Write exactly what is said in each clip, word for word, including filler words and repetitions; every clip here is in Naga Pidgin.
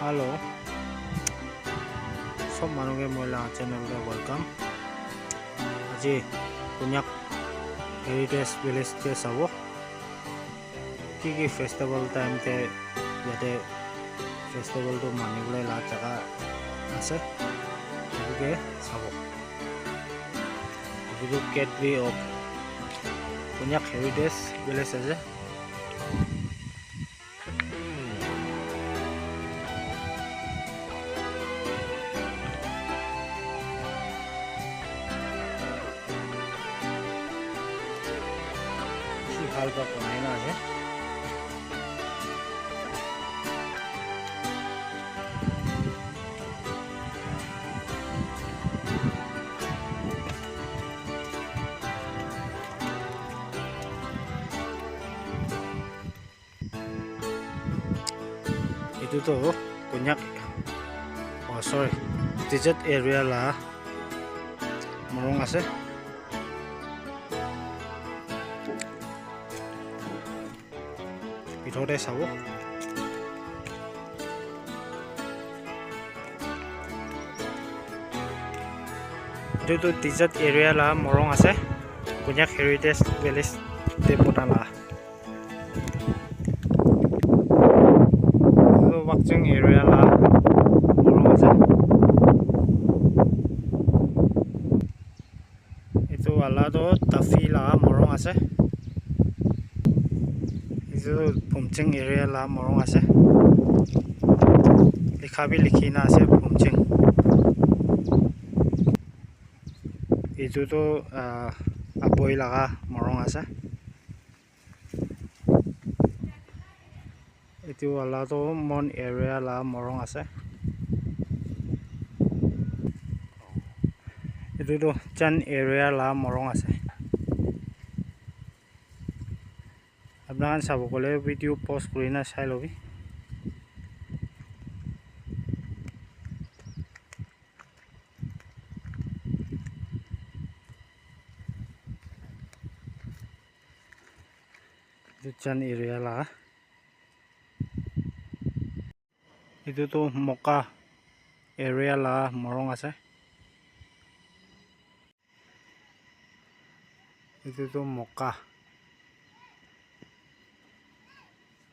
Hello, sob manu ke moi laga channel te welcome. Aji Konyak Heritage Village te sabo ki ki festival time te yate festival tu mani bole la jaga ase, etu ke sabo. Etu tu gateway of Konyak Heritage Village ase. Bishi bhal para banai na ase. Etu toh Konyak, oh sorry, Tizat area la morung ase. Bithor te sabo. Etu tu Tizat area la morung ase. Konyak Heritage Village te bona la. Etu Wakching area la morung ase. Etu wala toh Tafi la morung ase. Etu Phumching area la morung ase. Likha bi likhi na ase Phumching. Etu toh, ah, Aboi laga morung ase. Etu wala toh Mon area la morung ase. Etu toh Chan area la morung ase. Apna khan sabo koile video pause kuri na sai lobi. Etu Chan area la. Etu tu Moka area la morung ase. Etu tu Moka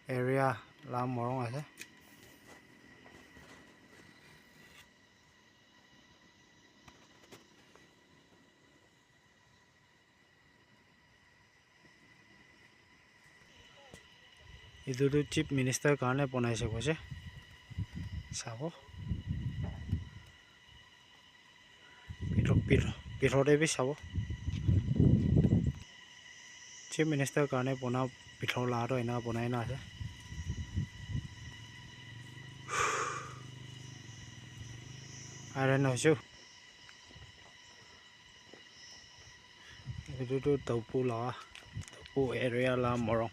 area la morung ase. Etu tu Chief Minister karne bonai se koise. Sabo. Bithor, bithor, bithor te bi sabo. Chief Minister karne bona bithor la toh ena bonai na ase. Iron hoise. Etu tu Topu la, Topu area la morung.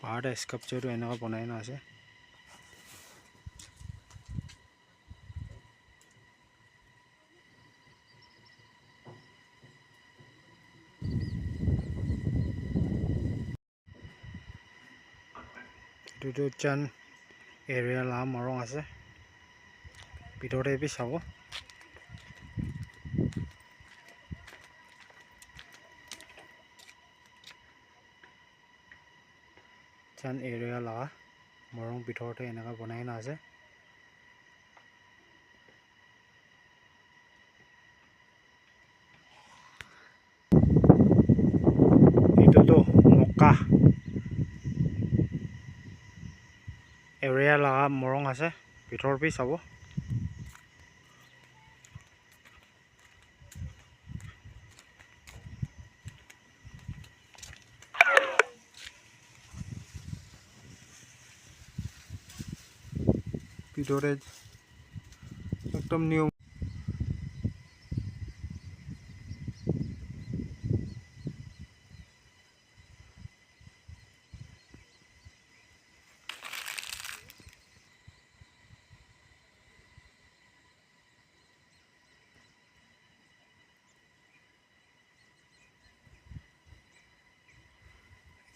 Bahar te sculpture tu eneka banai na ase. Etu tu Chan area la morung ase. Bithor te bi sabo. Chan area la morung bithor te eneka banai na ase. Etu tu Moka area la morung ase, bithor bi sabo. Bithor te ekdom new.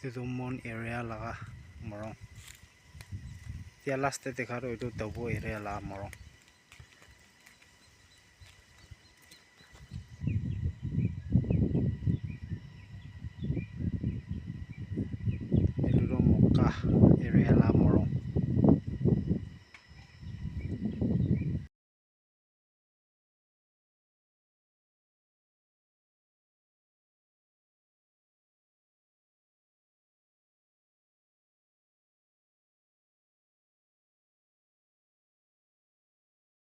Etu tu Mon area laga Morung. Tia last te dekha tu etu Tobu area la morung. Etu tu Moka area la morung.